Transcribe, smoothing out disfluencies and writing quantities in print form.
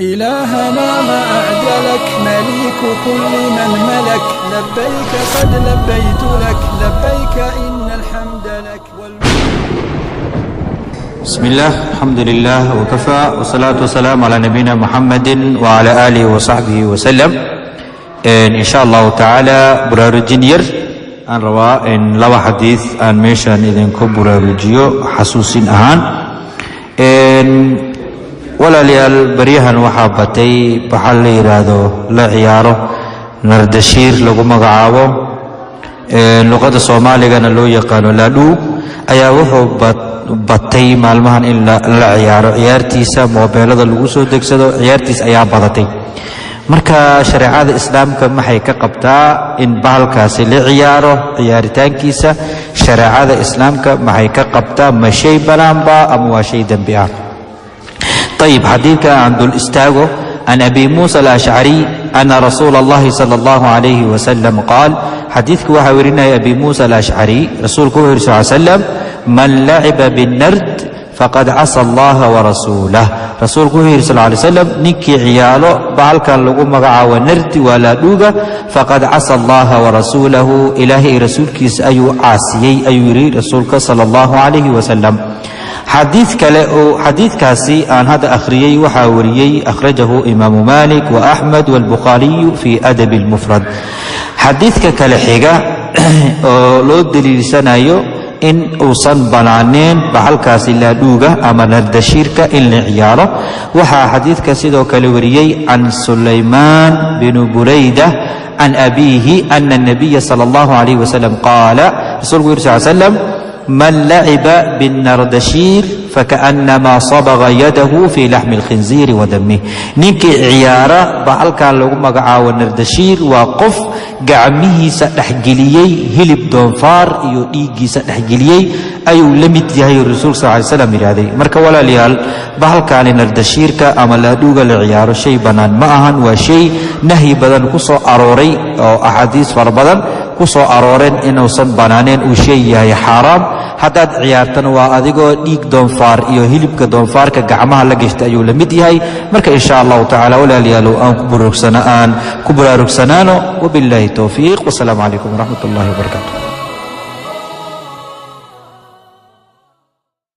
إلهنا ما أعدلك، مليك كل من ملك، لبيك قد لبيت لك، لبيك إن الحمد لك. بسم الله، الحمد لله وكفى، والصلاة والسلام على نبينا محمد وعلى آله وصحبه وسلم. إن شاء الله تعالى baraarujin yar aan rabaa in laba xadiid aan meeshan idinku baraarujiyo xasuusin ahaan. Walaalayaal, baryahan waxaa batay waxaa la yidhaahdo la ciyaaro nardashiir lagu magacaabo, luqadda Soomaaligana loo yaqaano laadhuu, ayaa wuxuu batay maalmahan in la ciyaaro ciyaartiisa, moobeelada lagu soo degsado, ciyaartiisa ayaa badatay. Marka shareecada Islaamka maxay ka qabtaa in bahalkaasi la ciyaaro? Ciyaaritaankiisa shareecada Islaamka maxay ka qabtaa? Ma shay banaanba ama waa shay dembi ah? Ayib, xadiidka aan dul istaago. Can Abi Muusa Alashcariy ana rasuula allahi sala allahu calayhi wasalam qaal, xadiidku waxaa werinaya Abi Muusa Alashcariy, rasuulku wuxu yiri sal slam: "Man laciba binnard faqad casa allaha warasuulah." Rasuulku wuxuu yidhi sal lay slam, ninkii ciyaalo bahalkan lagu magacaabo nardi, waa laadhuuga, faqad casa allaha warasuulahu, Ilaahay rasuulkiisa ayuu caasiyey, ayuu yidhi rasuulka sala allahu calayhi wasalam. Xadiid kale oo xadiidkaasi aan hadda akhriyey waxaa wariyey, akhrajahu Imaamu Malik wa Axmed waalbukhaariyu fi Adabi almufrad. Xadiidka kale xiga oo loo daliilsanayo in uusan bannaaneen bahalkaasi laadhuuga ama nardashiirka in la ciyaaro, waxaa xadiidka sidoo kale wariyey can Sulaymaan binu Burayda can abiihi ana anabiya sala allahu calayh wasalam qaala, rasuulku yuri sal slam: "Man laciba binnardashiir fakaanama sabaga yadahu fii laxmi alkhinziiri wa damih." Ninkii ciyaara bahalkan lagu magacaabo nardashiir waa qof gacmihiisa dhexgeliyey hilib doonfaar iyo dhiiggiisa dhexgeliyey ayuu la mid yahay, rasuulka sal ly slam yidhahday. Marka walaalayaal, bahalkaani nardashiirka ama laadhuuga la ciyaaro shay bannaan ma ahan, waa shay nahyi badan ku soo arooray oo axaadiis fara badan ku soo arooreen inuusan bannaaneen, uu shay yahay xaaraam. Haddaad ciyaartana waa adigoo dhiig doonfaar iyo hilibka doonfaarka gacmaha la gashtay ayuu la mid yahay. Marka insha allahu tacala, walaalayaalow, aan ku baraarugsanaano. Wabiاllahi towfiiq, wasalaamu calaykum waraxmat ullahi wabarakaatu.